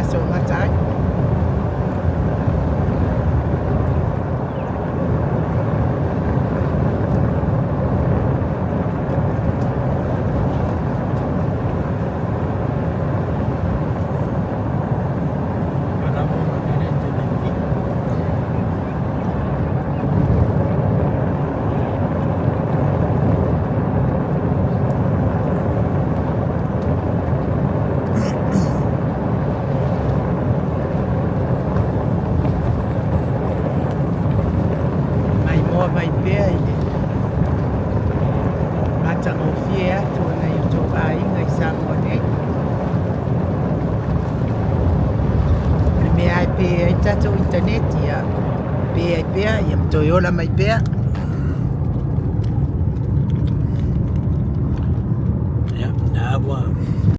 aso gata ai. Maimoa mai pea i le matagofie atu o nai o outou aiga i Samoa nei. O le mea lava e pe ai le tatou internet, ia pe ai pea, ia ma toe ola mai pea. Ia, na ua.